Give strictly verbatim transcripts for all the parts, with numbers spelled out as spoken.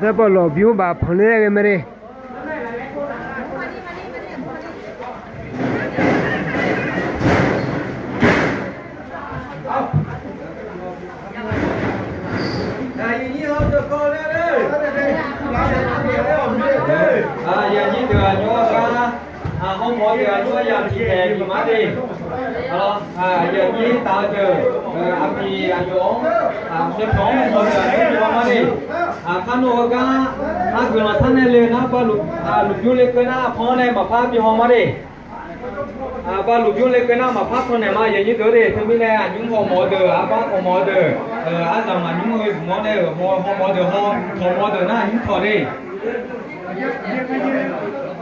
Dawrbawv lawq bymr baf panq ler ghae ma de. Aqyuif aqnyir deuq aqnymr-anr gar, hawmawf-eu deuq aqnymr-anr yamq tiqkhaeq bif ma de. Aqyuif aqnyir taf-eu deuq, aqpiq aqyawf-anr, myavpyawq-anr hawmawf-eu deuq aqnymr bif haw ma de. Kharnov heugar, arguiqlanq sar nae le nar, ba luf bymr le keuv nar, aqpan-anr nae maqpar bi haw ma de. Ba luf bymr le keuv nar maqpar pan naeq ma, aqyuif aqnyir deuq de. Teumirnae aqnymr hawmawf-eu deuq, arbar hawmawf-eu deuq, aryamq aqnymr-eu zmq-anr nae-euq hawmawf-eu deuq haw, tawqmawf-eu deuq nar aqnymr tawq de.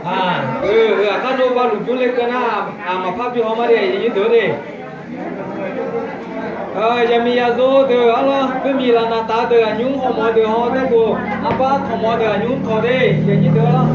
Aq, kharnov ba luf bymr le keuv nar, maqpar bi haw ma de, aqyuif aqnyir deuq de. Yaqmiq yaqzor deuq arlawr, khoermiq lafnaq taf-eu deuq aqnymr hawmawf-eu deuq haw taerbof, arbar tawqmawf-eu deuq aqnymr tawq de, aqyuif aqnyir deuq arlawr.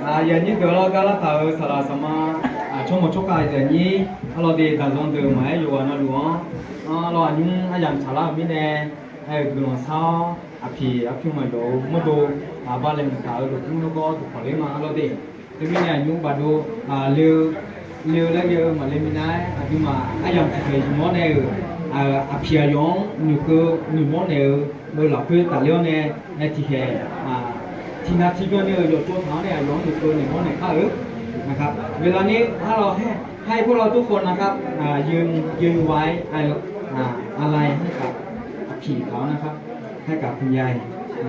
Aqyuif aqnyir deuq lawr, gar lar taq-euq saqlaq saqma, tsawrmawq tsawrkhav aqyuif aqnyir, arlawr de, daqzan deuq maqaer yawqghaq navluf-anr, arlawr aqnymr aryamq tsaqlar-euq mirnae, aer-eu guiqlanq sar-awr, aqpiq arpyur maqyawf-eu mawrdo, aqbar laeqhmq taq-euq lafkmr lawrgawr duqkhanq ler ma, arlawr de. Teumirnae aqnymr baqdov le-eu le-eu laer ghae-eu maqle minav-aer, aqduimaf aryamq tiqkhaeq yufmawr nae-euq, aqpiq aqyawf-anr noeqkeuv noeqmawr naeq-eu lafkhoer tafler-awr nae, tiqkhaeq tiqnav tiqbyan nae-euq yawqtsov taq-awr nae aqyawf-anr noeqkeuv noeqmawr naeq kar-euq นะครับ เวลานี้ arlawr, ให้พวกเราทุกคน นะครับ ยืน ยืนไว้ อาลัย ให้กับ aqpiq taq-awr นะครับ ให้กับคุณยาย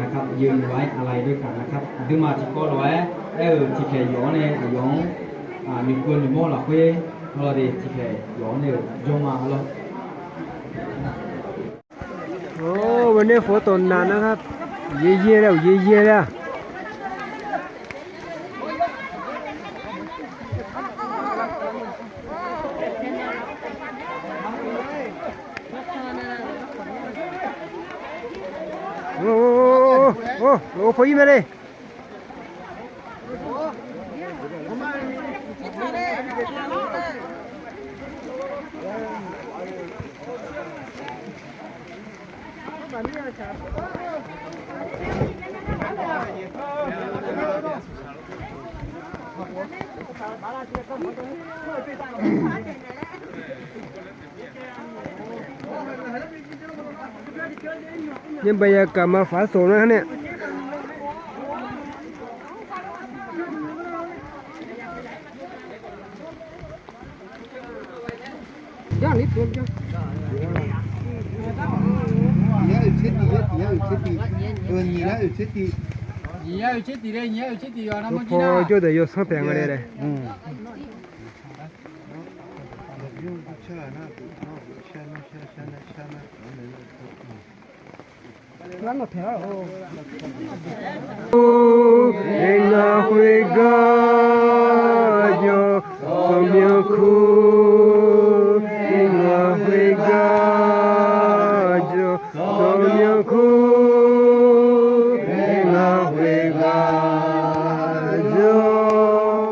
นะครับ ยืนไว้อาลัยด้วยกัน นะครับ aqduimaf tiqkawv lof-aer aer-euq tiqkhaeq yawf-awr nae aqyawf-anr noeqkeuv noeqmawr lafkhoer, arlawr de, tiqkhaeq yawf-awr nae-euq jawrma arlawr. วันนี้ฝนตกหนักนะครับ เย็นๆ แล้ว เย็นๆ แล้ว โอ้ โอ้ โอ้ โอ้ โอ้ โอ้ โอ้ โอ้ โอ้ โอ้ โอ้ โอ้ โอ้ โอ้ โอ้ Aqyuif Nyirbaq yagaq ma faq-aer soq nar nae. Nyiq yar oeq tser tiq, nyiq yar oeq tser tiq, nyiq yar oeq tser tiq, nyiq yar oeq tser tiq, paw jawrdeuq yawsanr taeq nga le laer. Ngaq khoergar jawr, tsawrmyanr kur. Ngaq khoergar jawr, tsawrmyanr kur. Ngaq khoergar jawr,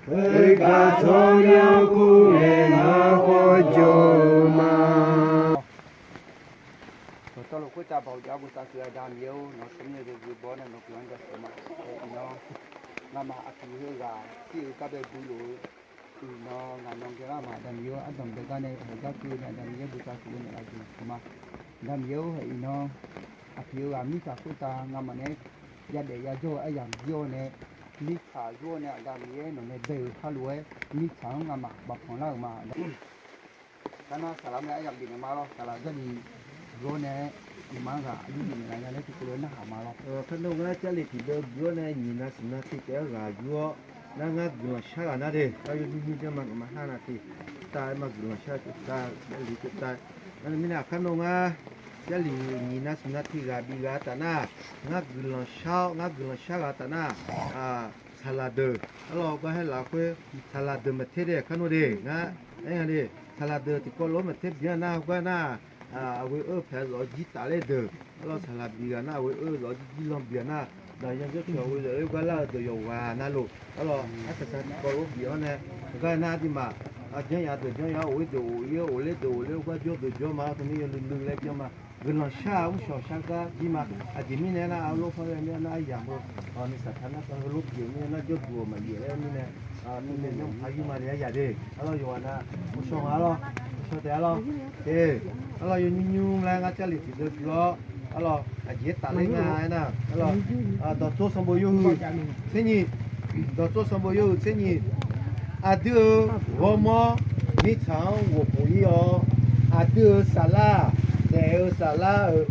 khoergar tsawrmyanr kur. Ngaq khawf jawr ma. Dawqtawvluf khoertav baoq jav bosav sheuq-eu Aqda Miqyaer-or, nawq-eu tsawrmyanr-eu ghoe baw-awr nae nawq guiqlanq-anr jaceuq ma. Iqnan, ngamaf aqpiq-eu heu ghaq tir-eu gar bae gui lof-eu, iqnan ngaq nan ghae lar ma. Aqda Miqyaer-or, ardanqbae gar nae haeq gar keuv nae Aqda Miqyaer bosav sheuq-eu naeq aqjeq ma. Aqda Miqyaer-or, haeq iqnan aqpiq-eu ghaq mirtsaq khoertav ngamaf nae yadaef yajawr-eu aryamq jir-awr nae, mirtsaq yur-awr nae Aqda Miqyaer nawq nae bae-euq kharlof-aer mirtsaq-anr ngamaf bafpanq lar-euq ma. Garnar saqlaq-anr nae aryamq bifnaeq ma lawr. Saqlaq Jarlif gui-awr nae-aer, iqma-anr ghaq aqyuif bifnaeq laf nya laer tiqkawv lof-aer narhaq ma lawr. Kharnar ngar Jarlif tiqdeuv gui-awr nae nyiq nav smq nav te taef-aer ghaq yur-awr, nar ngar guiqlanq shar ghaq nar de, gar yawnyir nymr janr ma, ngaq ma nar nav te tav-aer ma guiqlanq shar-eu tav, Jarlif te tav. Nar mirnae aqkar nawr ngar Jarlif nyiq nav smq nav te ghaq bif ghaq taf nar, ngar guiqlanq shar-awr, ngar guiqlanq shar ghaq taf nar, saqlaq deuq arlawr gar haer lafkhoer, saqlaq deuq maqter de, kar nawr de, ngar aer nga de, saqlaq deuq tiqkawv lof-aer maqter byan nar gar nar, aqghoe-eu paeq-a zawf-eu jir taf ler deuq arlawr, saqlaq bif ghaq nar aqghoe-eu zawf-eu jir jir lan bif-a nar, daqyan jawrcawq ghoe zawf-eu gar lar-eu deuq yawqghaq navluf arlawr, arsaq saq tiqkawv lof-aer bif-awr nae, gar nar ardirmaf, janr yaf deuq janr yaf-awr, of-ir deuq of-ir-awr, of ler deuq of ler-awr, gar jawr deuq jawr ma, teumirnae yawluiv luiv laer byan ma. Guiqlanq shar-aq mrshawq shar gar jir ma. Aqjeq mirnae aernar, arlof par ghae mir-a nar, aryamq heu, ni saqtaq nar, heulof pyeuf mir-a nar, jawrduq-awq maqyaef laer mirnae, mirnae nymr paq yur ma de, aryaq de. Arlawr yawqghaq nav, mrshawq nga arlawr, mrshawq taef arlawr. Arlawr yawnymr nymr laer ngar Jarlif tiqdeuv gui-awr, arlawr aqjeq-aer tafler nga aernar, arlawr, dawqtsov sanqbof yawhuiq tser nyiq, dawqtsov sanqbof yawhuiq tser nyiq, aqdui-euq ghawrmawr mirtsaq-anr ghofkhof ir-awr, aqdui-euq saflar, daef-eu saflar-euq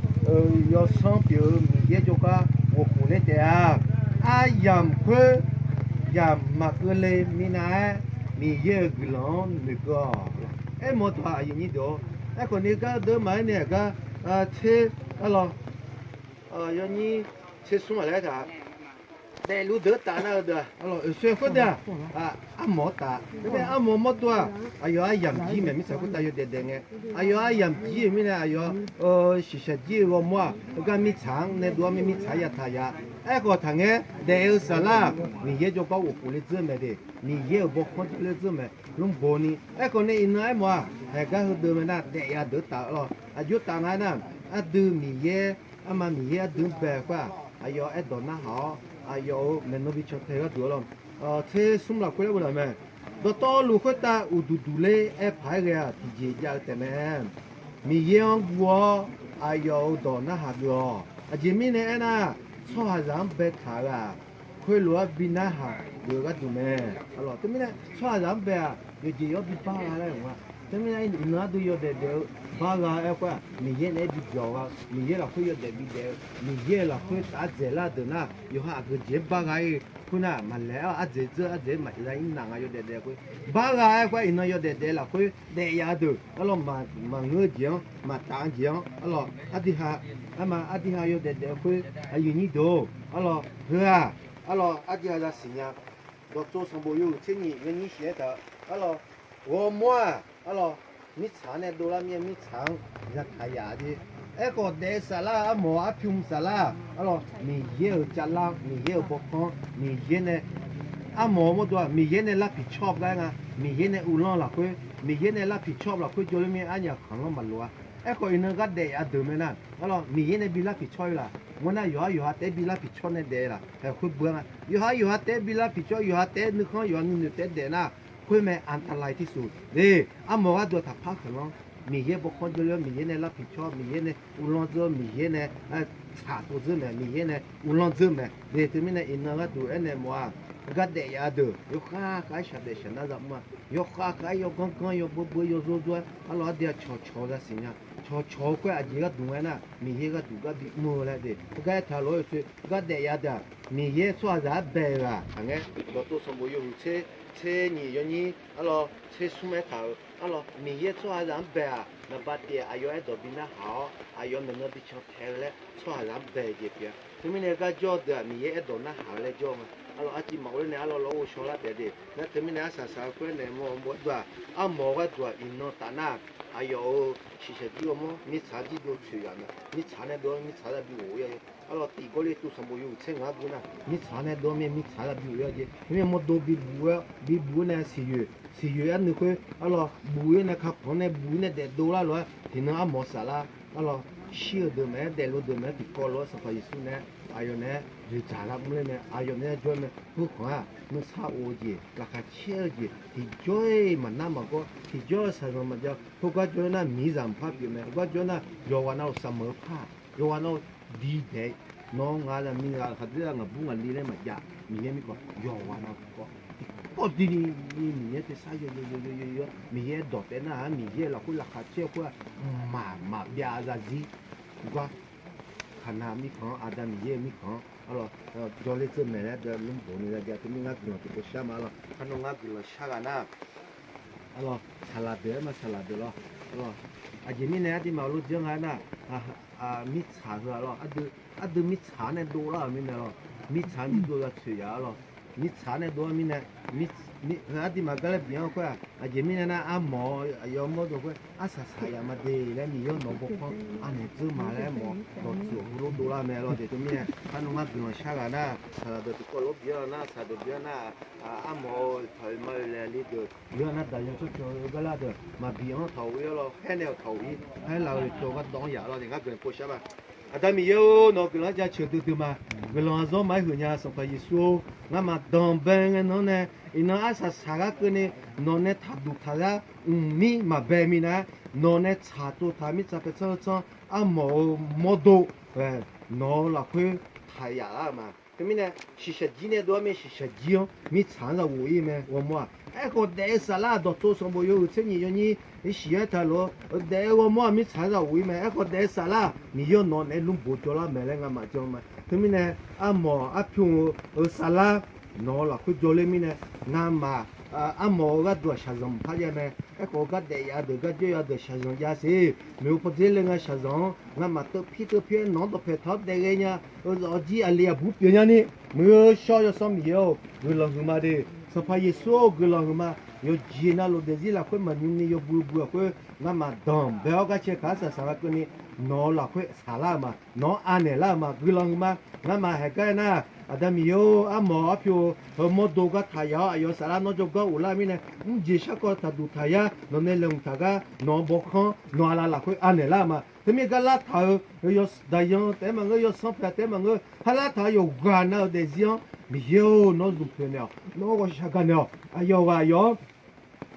yawsanr pyeuf-eu Miqyaer jawrgar ghofkhof ler taef-a. Aryamq khoer yamq maqkeuv le minav-aer, Miqyaer-euq guiqlanq-anr noeqkeuv-awq. Aermawf taq aqyuif nyir deuq-awr, aerkhawf ni gar deuv maqaer nae aqgar tser, arlawr, yawnyir tser smr-aq laer taq daefluf deuq-anr taf nar-eu deuq-aq, oeqsoe khoerdeuq-aq, armawf-anr taf. Teumirnae armawf mawrdo-aq, aqyawf aryamq jir mae, mirtsaq khoertav yawdaef daef ngae, aqyawf aryamq jir-euq mirnae aqyawf shiqshaq jir-eu ghawrmawr-aq, heugar mirtsaq-anr nae dov-awr mir mirtsaq-anr yataq ya. Aerkhawf taqngaer daef-eu saflar-aq, Miqyaer jawrgar ghofkhof ler dzeur mae de, Miqyaer-euq bawkhanr jawr ler dzeur mae. Lmrbo ni aerkhawf nae iqnan aermawf-aq, haeq gar heudeuq mae nar, daef ya deuq-anr taf-eu lawr. Aqjox taf nga aernar, aqdui Miqyaer, arma Miqyaer aqdui-anr bae khoer-aq, aqyawf aerdawq narhaq-awr, aqyawf-euq maeqnan bi can tae gharduq-a lawr. Tser smr lafkhoer laer boftaq mae. Dawqtawvluf khoertav uqduq duq ler aer paq-aer ghae-aq, tiqjeq jav-eu taefmae. Miqyaer-anr guv-awr aqyawf-euq dawq narhaq geuf-awq. Aqjeq mirnae aernar, tsawrhaqzaq-anr baetaq-eu-aq, khoerlof-aer bi narhaq geuf-eu gharduq mae. Teumirnae tsawrhaqzaq-anr bae-aq, yawqjeq yawr bi bar gha laer-euq nga. Teumirnae iqnan aqdui yawdaef daef-eu bar gha-aer khoer-aq, Miqyaer naeq-aer bi byawq gha-eu, Miqyaer lafkhoer yawdaef bi daef-eu, Miqyaer-euq lafkhoer taf-aer dzaeqlar deuq nar, yawqha aqgeujeq-aer bar gha-ir khoernar, maqlaeq-awr ardzaeq dzeur ardzaeq-aer maqza-ir naq nga. Yawdaef daef khoer bar gha-aer khoer-aq, iqnan yawdaef daef lafkhoer daef ya deuq arlawr, maqngeur-eu jeq-anr maqtaf-eu jeq-anr arlawr, aqdui ha, arma aqdui ha yawdaef daef khoer, aqyuif nyir deuq-or, arlawr heu-aq, arlawr aqdui ha zaqsiq nya. Dawqtsov sanqbof yawhuiq tser nyiq yawnyir shif-aer taq-eu arlawr, ghawrmawr-aq arlawr, mirtsaq-anr nae dovlar mir-aer mirtsaq-anr yataq yaf-a jeq. Aerkhawf daef-eu saflar armawf arpyawq saflar arlawr, Miqyaer-euq cavlar-anr, Miqyaer-euq bawkhanr-anr, Miqyaer nae armawf-eu mawrdo-aq, Miqyaer nae larpiq cawr-eu gar-aer nga. Miqyaer nae uvlanr lafkhoer, Miqyaer nae larpiq cawr-eu lafkhoer jawrler mir-aer arnyaf khanqlanr maqloq-a. Aerkhawf iqnan gar daef ya deuq mae nar, arlawr Miqyaer nae bi larpiq cawr-ir laf. Mawr nar yawqha yawqha taef-aer bi lar piqcawr nae daef laf, khoer beu-a nga. Yawqha yawqha taef-aer bi lar piqcawr, yawqha taef-aer nuikhanr, yawqha nuinoeq taef-aer daef nar, khoer mae อันตรายที่สุด. Armawf gharduq taqpar khanqlanr, Miqyaer bawkhanr jawrle-awr, Miqyaer nae lar piqcawr, Miqyaer nae uvlanr dzeur, Miqyaer nae tsaqtsov dzeur mae, Miqyaer nae uvlanr dzeur mae. Teumirnae iqnan gharduq aernaeq mawf-aq, gardaef yaf-eu deuq yawkhav khav-aer shaqdaef shaqnar za mr-a. Yawkhav khav-aer yawganr ganr yawbeu beu yawzor zor-aer arlawq ardui-aq cawqcawq zasiq nya. Cawqcawq-eu khoer aqjeq gharduq aer nar, Miqyaer gharduq gar bimr-eu laer de. Heugar aertaq lof-aer yawshoe gardaef yaf deuq-aq, Miqyaer tsawrhaqzaq-anr bae-eu ghaq taqngaer. Dawqtsov sanqbof yawhuiq tser, tser nyiq yawnyir arlawq tser smr-aer taq-euq arlawq, Miqyaer tsawrhaqzaq-anr bae-aq, naqba taef aqyawf aerdawq bi narhaq-awr, aqyawf maeqnan bi cantae-eu laer tsawrhaqzaq-anr bae-eu jeq pyeuf-a. Teumirnae gar jawr-eu deuq-aq, Miqyaer aerdawq narhaq-eu laer jawr-eu nga. Arlawq, arciv maqghov ler nae arlawq lawr ghovshaw lar taef de. Nar teumirnae arsaq saq-eu khoer naeq mawr mawr-aer dov-aq, armawf-eu gharduq-aq iqnan taf nar, aqyawf-euq shiqshaq jir ghawrmawr mirtsaq-anr jir dov tsoeq yaf mae. Mirtsaq nae dov-awr mirtsaq-anr za bi ghof-ir-a jeq. Arlawq, tiqgawrle tuv sanqbof yawhuiq tser ngaq-anr geur nar, mirtsaq nae dov-awr mir mirtsaq za bi ghof-ir-a jeq. Khoermirnae mawrdo bi buq-aer bi buq-ir nae siqyoeq, siqyoeq-aer nuikhoer arlawq buq-ir nae kakhanq nae buq-ir nae daefdov lar lof-aer tiqnan armawf saflar arlawq shir-euq deuq maeq-aer daefluf deuq maeq-aer tiqkawv lof-aer Sanqpaq Yeqsur nae aqyawf naeq-aer dzoeqdzaq lar mr ler mae. Aqyawf naeq-aer jawr-aer mae. Khoerkhanq-aq nuisar of-eu jeq, laqkhaq caer-eu jeq, tiqjawr-iq maqnar maqgawr, tiqjawr-eu shaqzanq maqjav. Khoergar jawr-aer nar miqzaq mqpar pyeuf mae. Khoergar jawr-aer nar yawqghaq navluf saqmeuq-eu par-aq, yawqghaq navluf diq daeq. Nawr ngaq zaqmiqzaq khaqdzerzaq ngaqbur ngaqli laer maqjav. Miqyaer mirkhanq yawqghaq navluf tiqkawv, tiqkawv dui ni Miqyaer tersar yawyaw yawyaw yawyaw Miqyaer dawq taef nar-aq, Miqyaer lafkhoer laqkhaq caer-eu khoer-aq, mqmaq maqbyav zarzir gar Kaqnav mirkhanq-anr, Aqda Miqyaer-euq mirkhanq-anr arlawq jawrler tseuv maeq laer deuq lmr bof ni laer jav. Teumirnae ngar guiqlanq tiqpov shar ma arlawq. Kharnawv ngar guiqlanq shar ghaq nar, arlawq saqlaq deuq-aer ma saqlaq deuq lawr. Arlawq aqjeq mirnae aqduimaf lof janr nga aernar, mirtsaq heu arlawq, aqdui mirtsaq-anr nae dovlar-euq mirnae lawr, mirtsaq-anr jir dov za tsoeq yaf arlawq. Mirtsaq-anr nae dov-ar mirnae, aqduimaf gar laer bif-anr khoer-aq, aqjeq mirnae nar armawf-eu aqyawf mawrdo khoer arsaq saq yaf ma de laer Miqyaer-anr nawq-eu bawkhanr anaeq dzeur ma laer mawf dawqtsuif heulof dovlar mae lawr. Deuq teumirnae kharnawv ngar guiqlanq shar ghaq nar, saqlaq deuq tiqkawv lof bif-anr nar, saqdeuq bif-anr nar, armawf-eu taq-oe ma-oe laeq li deuq bif-anr nar, daqyan tsawrcawq-eu gar lar deuq maqbif-anr taq-oq-ir arlawq, khaer nae-euq taq-oq-ir, khaer laf-eu cawq gar dawv-anr yaf lawr. Ngar guiqlanq pov shar ma. Aqda Miqyaer-or, nawq-eu guiqlanq-anr jaceuq duidui ma. Guiqlanq aqzawr maqaer huiq nya Sanqpaq Yeqsur-or, ngamaf danqbae ngae nan-anr nae iqnan arsaq saq gar keuvni nawq nae taqduq taqzar mqmir maqbae minav-aer, nawq nae tsaqtsov taq mirtsaq paertsanr heu tsanr armawf-eu mawrdo nawq-eu lafkhoer taq yaf lar-eu ma. Teumirnae shiqshaq jir nae dov-ar mae, shiqshaq jir-anr mirtsaq-anr za ghof-ir mae ghawrmawr-aq. Aerkhawf daef-eu saflar dawqtsov sanqbof yawhuiq tser nyiq yawnyir iqsiq-aer taq lof-eu daef-eu ghawrmawr-aq mirtsaq-anr za ghof-ir mae. Aerkhawf daef-eu saflar Miqyaer-or, nawq naeq-aer lmrboq jawrlar mae laer ngamaf jan ma. Teumirnae armawf arpyur-eu saflar nawq-eu lafkhoer jawrler mirnae ngamaf armawf-eu gharduq-aq shaqzanq mqpar jav mae. Aerkhawf gar daef yaf deuq gar jawr yaf deuq shaqzanq jav siq. Maeqhu pawdzer le nga shaqzanq-anr ngamaf teuvpir teuvpir-aer nawq-anr dawqpaeq taq-awr daef ghae nya-eu zaf-awr jir aqli aqbur pyeuf nyani, muiq-eu shawr yawsanr Miqyaer-or, guiqlanq huiqma de. Sanqpaq Yeqsur-or, guiqlanq huiqma. Yawqjeq navluf daefzir lafkhoer maqnymr ni yawbui bui lafkhoer ngamaf danqbae-awr gar cae kaq-aer saqsaq gha keuvni nawq-eu lafkhoer saqlar-eu ma, nawq-anr anaeq lar-eu ma. Guiqlanq huiqma. Ngamaf haeq gar aernar, Aqda Miqyaer-or, armawf arpyur-eu heumawr do gar taq yaf-awr aqyawf saflar nawr jawrgar ghoflar-eu mirnae, mrjeq shar kawv taqduq taq yar nawq nae laeqhmq taq gar nawq-eu bawkhanr nawq aqlaf lafkhoer anaeq lar-eu ma. Teumirnae gar lartaq-eu daqyan taef-aer maqngeur, yawsanr pyaeq taef-aer maqngeur, har lartaq-eu yawqghaq nav-euq daefzir-anr Miqyaer-or, nawr zmq poeq naeq-awq, nawr ghawqshaq gaq naeq-awq. Aqyawf ghaq aqyawf-anr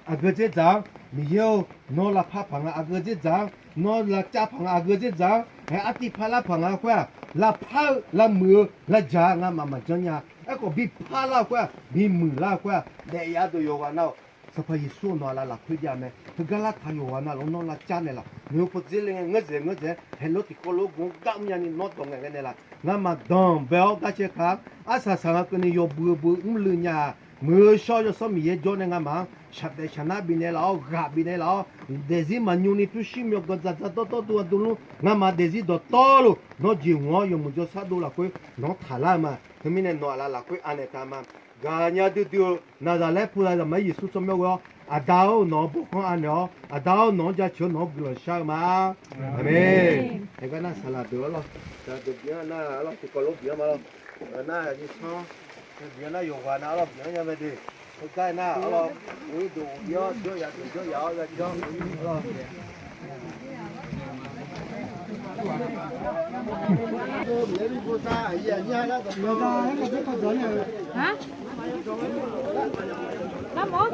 aqgeu dzerdzaq-anr, Miqyaer-or, nawr lavpar paq nga aqgeu dzerdzaq-anr, nawr lavcav paq nga aqgeu dzerdzaq-anr, haeq artiv parlar paq nga khoer-aq, lavpar-eu lavmuiq-eu lavdzaq-eu ngamaf maqjanr nya. Aerkhawf bi parlar-eu khoer-aq, bimuiq lar-eu khoer-aq, daef yaf deuq yawqghaq nav-awq. Sanqpaq Yeqsur-or, nawq aqlaf lafkhoer jav mae. Heugar lartaq yawqghaq navluf-anr nawr lavcav naeqlaf. Noeqpov dzer le ngae ngeur dzaeq ngeur dzaeq-aer haeq lor tiqkawv lof-aer gaq mr nyani nawr dawq ngaeq ghae naeqlaf. Ngamaf danqbae-awr gar cae kaq-a, arsaq saq gha keuvni yawbui yawbui mrluiv nya-aq, muiq-eu shawr yawsanr Miqyaer jawr nae ngamaf-anr shaqdaef shaqnar bifnaeq laf-awr, ghaq bifnaeq laf-awr, daefzir maqnymr ni pyurshuir myawqganq dzaqdzaq dawrdawr dov-a dovlmr, ngamaf daefzir dawqtawvluf nawr jeqhmq-awr yawmuiq jawrshar dov lafkhoer nawq-anr taqlar-eu ma. Teumirnae nawq aqlaf lafkhoer anaeq taq ma. Gaqnya duidui-eu Naqzaqlaer puzaq zaqmar Yeqsur tsawrmyanr ghoe-awr, Aqda-or, nawq-anr bawrkhanr anaeq-awr, Aqda-or, nawq-anr jaceuq-awr nawq-anr guiqlanq shar-eu ma. Aqmeq. Haeq gar nar saqlaq deuq-awr lawr, saqlaq deuq bif-anr nar arlawr tiqkawv lof bif-anr ma lawr. Nar yawsanr bif-anr nar yawqghaq nav arlawr bif-anr nya mae de. Heugar nar arlawr, oer deuq oq-ir-awr jawr yaf deuq jawr yaf-awr ya janr arlawr. Nar mawr.